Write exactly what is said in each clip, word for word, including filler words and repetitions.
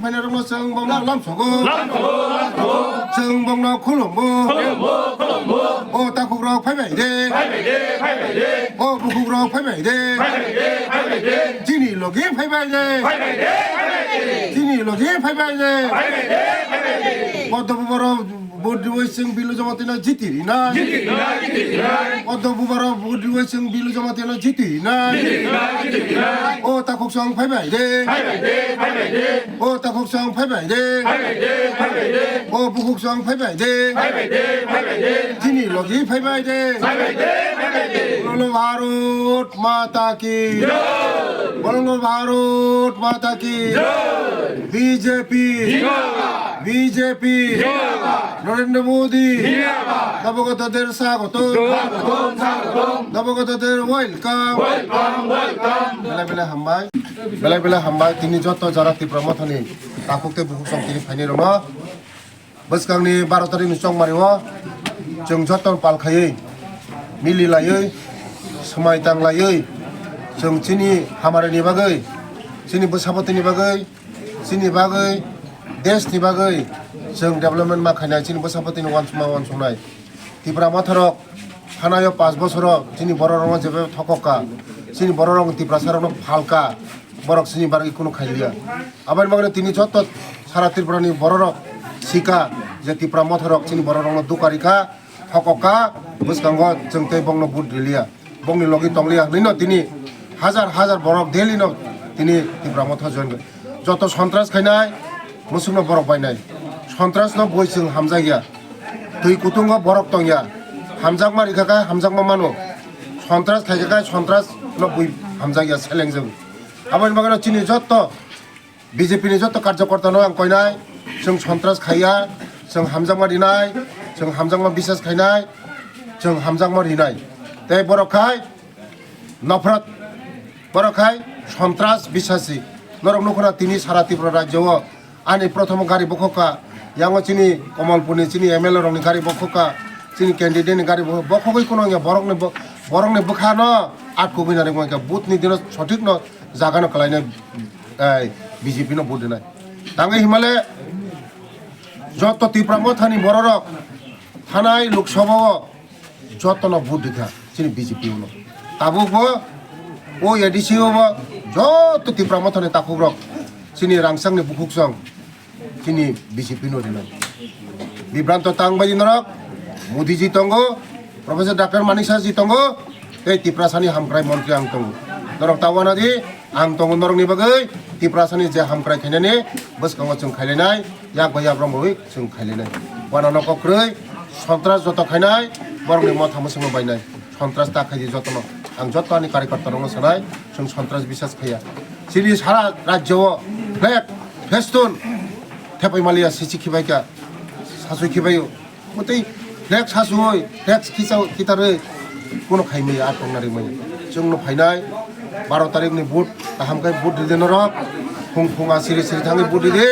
Phainairokno chwng bongno lamsogo. Chwng bongno khulumbo. O takhukrok phaibai de. O bukhukrok phaibai de. Chini logi phaibai de. Chini logi phaibai de. Poddo bubaro vote riwi chwng Bilu Jamatia no jiti rinai. Poddo bubaro vote riwi chwng Bilu Jamatia no jiti rinai. O takhuk chwng phaibai de. O takhuk chwng phaibai de. O bukhuk chwng phaibai de. Chini logi phaibai de. Bolo Bharat Mata ki. Bolo Bharat Mata ki. B J P. B J P. Narendra Modi. Nabogatader swagotom. Nabogatader welcome. Belai belai hambai. Belai belai hambai. Tini joto jara Tipra Mothani takhuk tei bukhuk song tini phainai rokno. Bwskangni baro tarikni chongmari o chwng joto pal khaiwi, mili laiwi, swmai tang laiwi, chwng chini hamari ni bagwi, chini bwsapati ni bagwi, chini bagwi, desh ni bagwi chwng development ma khainai, chini bwsapati ni uansukma uansuknai. Tipra Motha rok thanaio panch bosoro chini borok rokno jebe thokok ka, chini borok rok Tiprasa rokno phalka, borok chini bagwi kunu khailiya. Aboni bagwi tini joto sara Tripura ni borok rok sika je Tipra Motha rok chini borok rokno duka rikha, thokok ka, bwskango chwng tei bongno vote riliya. Bongni logi tongliya hwnwino tini hajar hajar borok daily no tini Tipra Motha join kha. Joto sontras khainai, musukno borok bainai. Sontras no bui chwng hamjakya. Twi kutungo borok tongya. Hamjakma rikha khe hamjakma mano. Sontras khaikha khe sontras no bui hamjakya selengjwng. Aboni bagwino chini joto B J P ni joto karjokorta no ang koinai, chwng sontras khaiya, chwng hamjakma rinai, chwng hamjakma bisas khainai, chwng hamjakma rinai. Tei borok khai nophrot, borok khai sontras bisasi. Norok nukhuna tini sara Tripura rajyo o ani prothom gari bokhokka, yango chini Kamalpur ni chini M L A rok ni gari bokhokka, chini candidate ni gari bokhok, bokhogwi kuno wngya borok ni bo-, borok ni bwkha no atkugwi narwk mankha, vote ni dino sothik no jaga no kwlainai, eh, B J P no vote rinai. Tangwi himale joto Tipra Mothani bororok thanai Lok Sabha o jotono vote rikha chini B J P uno. Tabuk bo o A D C o bo joto Tipra Mothani takhukrok chini rangchakni bukhuksong chini B J P no rinai. Bibranto tang bai norok, Modi ji tongo, Professor Doctor Manik Saha ji tongo, tei Tiprasani hamkrai montri ang tongo. Norok ta wana di, ang tongo norokni bagwi, Tiprasani je hamkrai khainani bwskango chwng khailainai, yak bai yak romwi chwng khailainai. Wana no kokrwi, sontras joto khainai, borokni motha mwswkno bainai. Sontras ta khaidi jotono. Ang joto ani karyakarta rokno sanai, chwng sontras bisas khaiya. Chini sara rajyo o flag, festoon thepai maliya, sisi khibaikha, sasui khibaio. Motwi flag sasui, flag khichao, khitarwi kuno khaimaya, a tongna rimaya. Chwngno phainai baro tarikni vote, kaham khe vote ridi norok. Phung phunga siri siri thangwi vote ridi.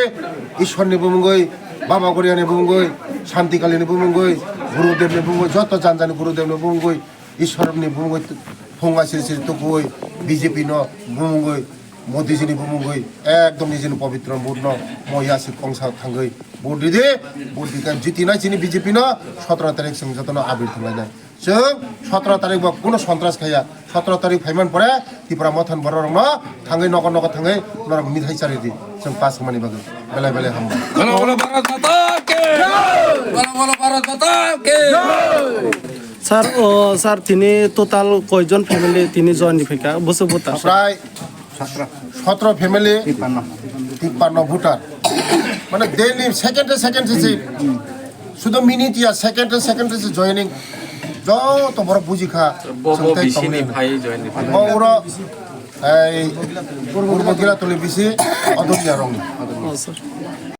Ishwarni bumungwi, Baba Goriani bumungwi, Shanti Kalini bumungwi, Gurudevni bumungwi, joto janjani Gurudevni bumungwi. Ishwarni bumungwi phunga siri siri tukui B J P no bumungwi, Modi jini bumungwi ekdom nijini pobitro vote no moya si kongsa thangwi vote ridi, vote rikha jitinai chini B J P no sotro tarik chwng jotono abir thanglainai. Chwng sotro tarik bo kuno sontras khaya, sotro tarik phaiman pore Tipra Mothani borok rokno thangwi nogo nogo thangwi norok mithai charidi chwng pass wngmani bagwi belai belai hambai. Bolo bolo Bharat Mata ki! Bolo bolo Bharat Mata ki! Sir, o sir, tini total koijon family tini join ni phaikha, bwswk bwta, sir? Prai sotro family, tippanno voter. Mane daily second second se, sudo minute ya second second se joining. Joto borok bujikha. Bo, bo, chwng tei B C ni tongmani phai join ni phai. Bo uro, ei, Purbo Kiratoli B C, Adolia rongni. Oh, sir.